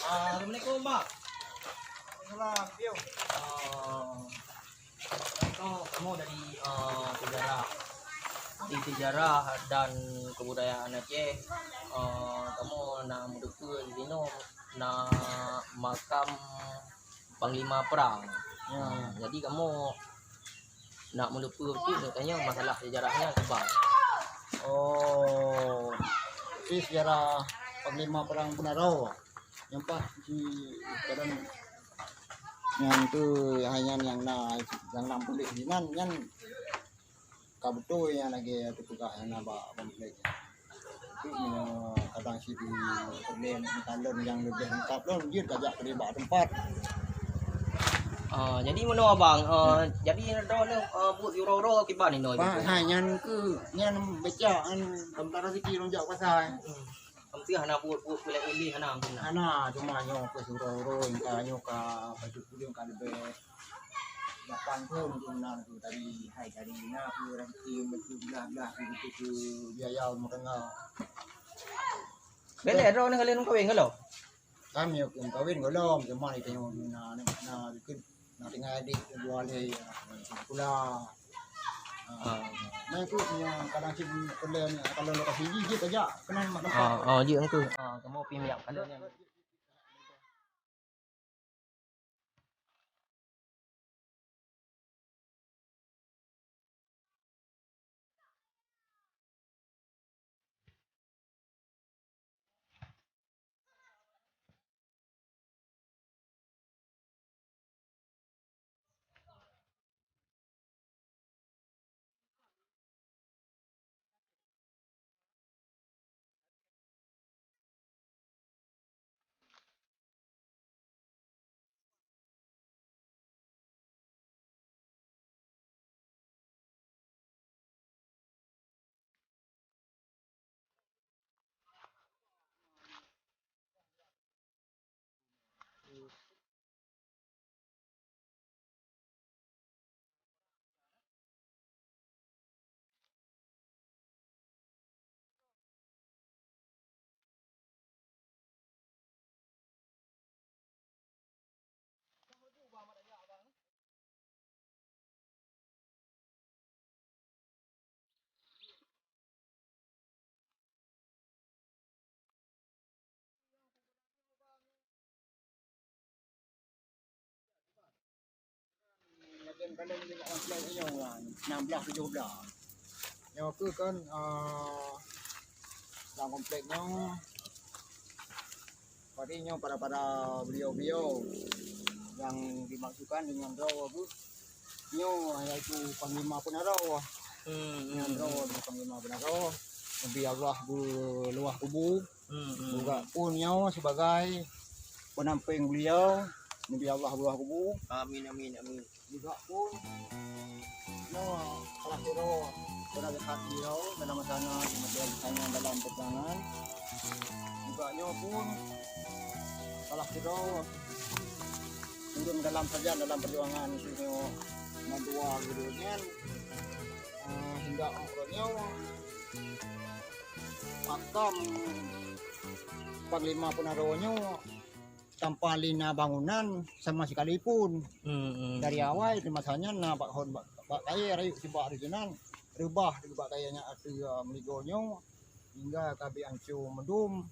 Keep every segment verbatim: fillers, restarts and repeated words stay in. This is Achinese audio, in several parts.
Ah, assalamualaikum, Bang. Waalaikumsalam, Piu. Ah, kamoe, kamoe dari, ah, sejarah, dari sejarah dan kebudayaan Aceh. Ah, kamoe na meuteupeue di sinoe na makam panglima perang. Ya. Ah, jadi kamoe nak meuteupeue cit, nak tanya masalah sejarahnya, Bang. Oh, di sejarah panglima perang Beunaro. Nyang paih di kadang nyan tu, hai nyan nyang na, nyang nam puléh di nan, nyan ka beutôi nyan lagèe teupeugah nyang na bak pamflet. Tapi meunyoe kadang sibeuet peureulèe meukalon nyang leubèh leungkap lom, jeuet ka jak keudéh bak teumpat. Ah, jadi meunoe abang, ah, jadi droeneuh, ah, buet uroe-uroe kiban inoe? Bah, hai nyan keuh, nyan becak nyan, teuntara siki lom jak pasai. Hmm. Meusti hana buet-buet peureulèe ilèe hana mungkin na? Hana, cuma nyoe keuh uroe-uroe, ka nyoe ka bacut puléng ka leubèh lapan thon mungkin na tu tadi, hai tadi na keuh rezeki meusti blah-blah keuh, keuh biaya meukeunong. Bèk lé droeneuh ka lheueh meukawen ka lom? Kami keu meukawen gohlom, cuma di tanyoe na, na, na dikeue, na tinggai adék dua lé, ya, sikula. Ah. Ah. Nah, itu yang kadang cit peureulèe ni, kalau lokasi jih, jih saja, kena mak tempat. Ah, ah, jih engkau. Ah, kamu pih minyak kalau yang Lagèe kalon di dalam komplek nyoe, enam belas tujuh belas. Nyoe keuh kan, ah, dalam komplek nyoe, padahai nyoe para-para beliau-beliau nyang dimaksudkan dengan droe keuh nyoe, yaitu Panglima Peunaro. Hmm, hmm, nyan droe, hmm. Panglima Peunaro. Nabi Allah beuluwah kubu. Hmm, hmm. Juga pun nyoe sebagai pendamping beliau, Nabi Allah beuluwah kubu. Amin, amin, amin. Juga pun nyoe salah sidroe peunasehat beliau dalam masa na, kemudian misalnya dalam perjuangan. Juga nyoe pun salah sidroe turun dalam sajan dalam perjuangan nyoe mandua guru nyan, eh, hingga uroe nyoe makam Panglima Peunaro nyoe tanpa lina bangunan sama sekalipun. Hmm, hmm. Dari awai di masa nyan na bak hon bak, bak kayèe rayeuk sibak di sinan, reubah di bak kayèe nyan ateueh, ah, meuligoe nyoe hingga ka abéh ancô meudum.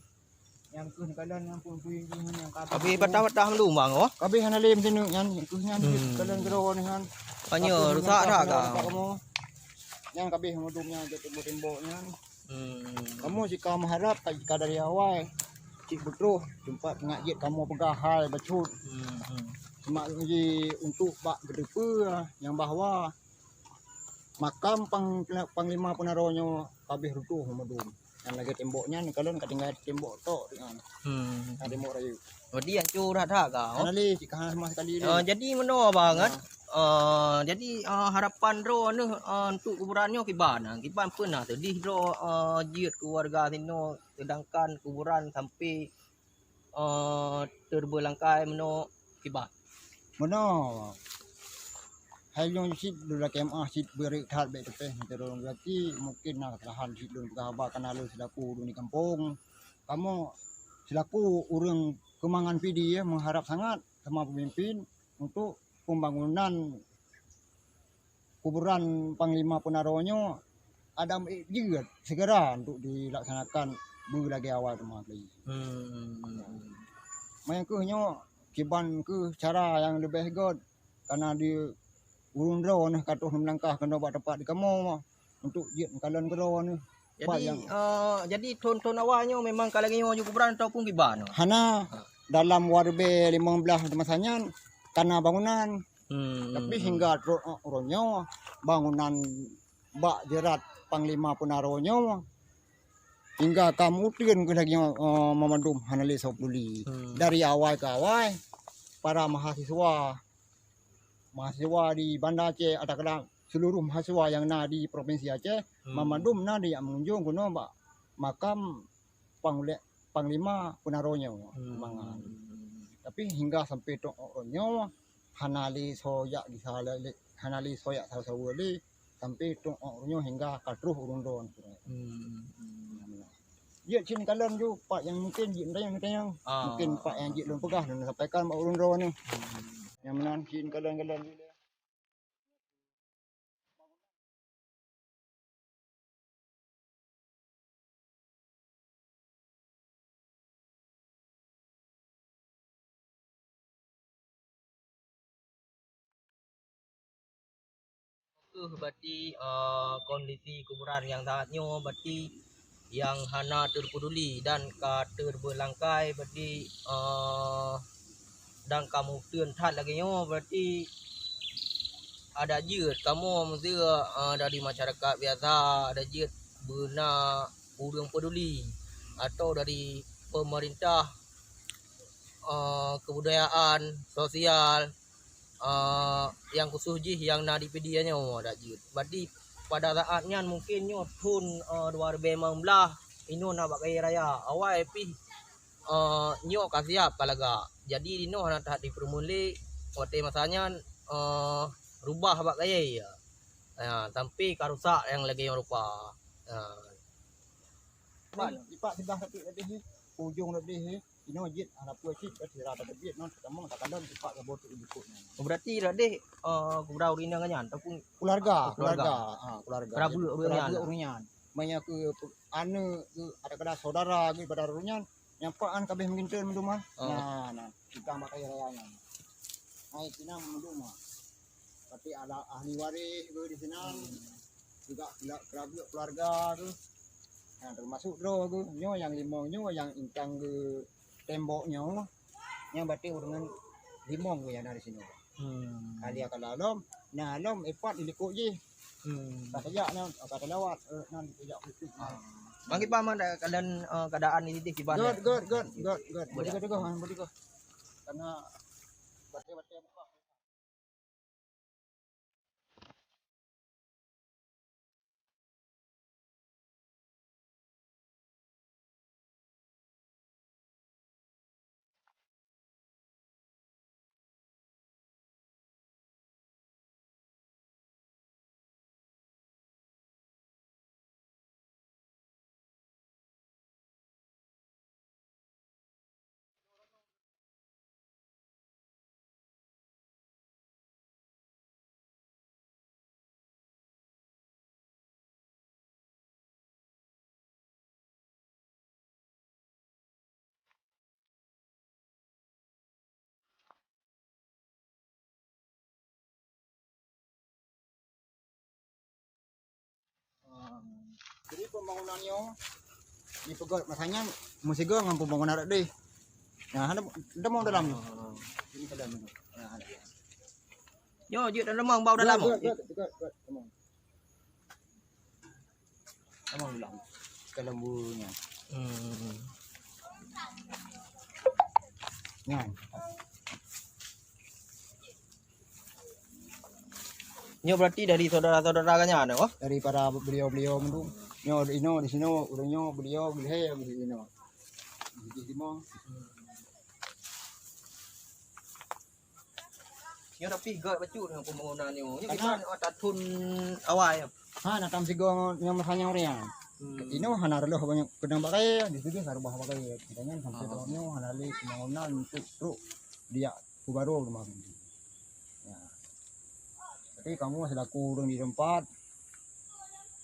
Nyang keuh neukalon nyang puing-puing jih nyan ka abéh. Abéh patah-patah meudum bang oh. Ka abéh hana lé meusineuk nyan, nyang keuh nyan. Hmm. Kalon keudroe nyan. Banyak rusak dah ka. Nyan ka abéh meudum nyan teumbok-teumbok nyan. Hmm. Kamoe sika meuharab ka, ka dari awai cit beutroh teumpat peungajét kamoe peugah hai bacut. Hmm, hmm. Cuma ji untuk bak geuteupeue nyang bahwa makam pang-, Panglima Peunaro nyoe ka abéh rutoh meudum. Nyang lagèe tembok nyan, kalon ka tinggai tembok tok nyan. Hmm. Ka tembok rayeuk. Berarti hancô that-that ka, oh? Hana lé, cit ka hana sama sekali lé. Ah, jadi meunoe banget. Ah. Ah, jadi, ah, harapan droeneuh, ah, untuk kuburan nyoe kiban? Ah, kiban peue na seudeh droe, ah, jeuet keu warga sinoe, sedangkan kuburan sampai, ah, teubeulangkai meunoe kiban? Meunoe. Hai lôn cit lôn lakèe meu'ah cit beureuek that bèk teupèh meuteurong gaki, mungkin na kesalahan cit lôn peugah haba kana lôn selaku ureueng di gampông. Kamoe selaku ureuëng keumangan Pidie meuharab sangat sama peumimpin untuk pembangunan kuburan Panglima Peunaro nyoe ada meuék jeuet segera untuk dilaksanakan beulagée awai teuma lagi. Hmm. Meunan kheueh nyoe kiban kheueh cara nyang leubeh gét karena di ureuëng droeneuh ka troh meulangkah keunoe bak teumpat di kamoe untuk jeuet meukalon keudroe neuh. Jadi, Pak, nyang eh, jadi thon-thon awai nyoe memang ka lagée nyoe ju kuburan ataupun kiban? Hana, dalam dua ribée limong blaih masa nyan kana bangunan. Hmm. Tapi hingga tro-, uroe nyoe bangunan bak jeurat Panglima Peunaro nyoe hingga ka meuteun keuh lagée nyoe, eh, meumandum hana lé soe peuduli. Hmm. Dari awai keu awai para mahasiswa, mahasiswa di Banda Aceh atawa seluruh mahasiswa nyang na di Provinsi Aceh, hmm, meumandum na di mengunjung keunoe bak makam Pangule-, Panglima Peunaro nyoe, hmm, mangat. Tapi hingga sampai trok uroe nyoe hana lé soe jak gisa lé, hana lé soe jak saweue-saweue lé sampai trok uroe nyoe hingga ka troh ureuëng droe. Hmm. Jeuet cit kalon ju, Pak, nyang mungkin jeuet tanyong-tanyong. Ah. Mungkin Pak nyang jeuet lôn peugah lôn sampaikan bak ureuëng droe nyoe. Hmm. Nyang meunan cit kalon-kalon ju. Keuh berarti, eh, kondisi kuburan nyang saat nyoe berarti nyang hana terpeduli dan ka terbeulangkai berarti, eh, dan ka meuteun that lagée nyoe berarti adak jeuet kamoe meuseu, eh, dari masyarakat biasa adak jeuet beuna ureuëng peduli atau dari pemerintah, eh, kebudayaan, sosial, eh, nyang khusus jih nyang na di Pidie nyoe adak jeuet. Berarti pada saat nyan mungkin nyoe thon, eh, dua ribée limong blaih inoe na bak kayée raya. Awai pih, eh, nyoe ka siap ka lagak. Jadi inoe hana that dipeureumeun lé watée masa nyan, eh, rubah bak kayée. Ya, sampai ka rusak nyang lagée nyoe rupa. Ya. Pak, Pak, sebelah samping tadi, ujong tadi, inoe jeuet, hana peue cit, ka sira ka teubiet, non, tamong, takalon, Pak, ka boh tu ibu kok nyan. Oh, berarti tadi, eh, keluarga ureuëng inong nyan, ataupun keluarga, keluarga. Keluarga. Ha, keluarga. Kerabat ureuëng nyan. Kerabat ureuëng nyan. Manya ke, ke, aneuk ke, ada kada saudara ke, pada ureuëng nyan, nyang Pak an kabeh meuginteun meunduman. Oh. Nah, nah, kita makai raya nyan. Hai, sina meunduman. Tapi ada ahli waris ke di sina. Hmm. Juga kela-, kerabat keluarga ke. Nah, termasuk droe ke. Nyoe nyang limong nyoe nyang intang ke tembok nyoe. Nyang batik ureuëng limong ke nyang na di sinoe. Hmm. Kali ka lom, na lom ipat di likot jih. Hmm. Ka tajak na, ka talawat, eh, nan tajak khusus. Ah. Bang Ipan, mana keadaan, eh, keadaan ini di kiban? Good, good, good, good, good. Boleh. Betul, betul, betul. Karena batik-batik buka. Jadi pembangunan nyoe dipeugöt masanya meusigoe ngon pembangunan rot deh. Nah, ada, ada mau dalam ni. Ini ke dalam ni. Nah, ada. Nyoe jeuet dalam bau dalam. Göt, göt, göt, göt, göt. Tamong. Tamong ulang. Ka lembu nyan. Hmm. Nyan. Nyoe berarti dari saudara-saudara ka nyan, oh? Daripada beliau-beliau mandum. Nyoe di inoe, di sinoe, ureueng nyoe beliau, beliau di inoe. Di sinoe. Nyoe tapi göt bacut nyoe pembangunan nyoe. Nyoe karena gimana, oh, tathon awai? Ha, na tam sigoe nyoe masanya ureueng. Hmm. Inoe hana reuloh banyak keudang bak kayèe, di situ ka reubah bak kayèe. Makanya sampai tahun nyoe hana lé pembangunan untuk trok diak peubaro rumah bini. Ya. Tapi kamoe selaku ureueng di tempat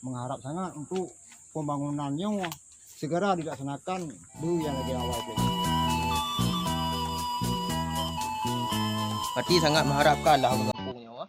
mengharap sangat untuk pembangunan nyoe segera dilaksanakan dulu yang lagi awal tu. Pati sangat mengharapkan lah ureueng kampung nyoe.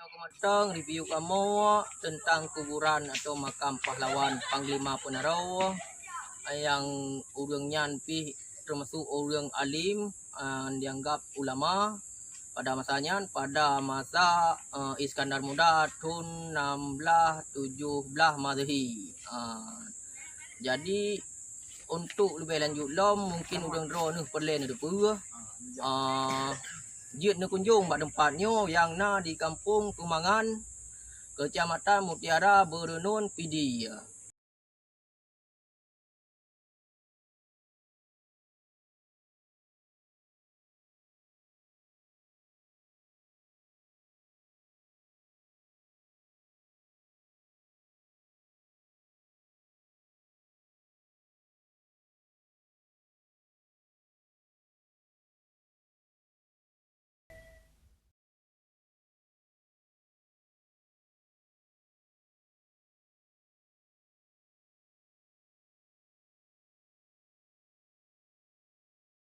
Inoe keumatang review kamoe teuntang kuburan atau makam pahlawan Panglima Peunaro nyang ureueng nyan pih teumasuk ureueng alim, eh, dianggap ulama pada masa nyan, pada masa, eh, Iskandar Muda thon enam belas tujuh belas Masehi. Eh, jadi, untuk leubeh lanjut lom, mungkin ureueng droeneuh peureulée neuteupeue, eh, jeuet neukunjong bak teumpat nyoe nyang na di Kampung Keumangan, Keucamatan Mutiara, Beureunuen, Pidie.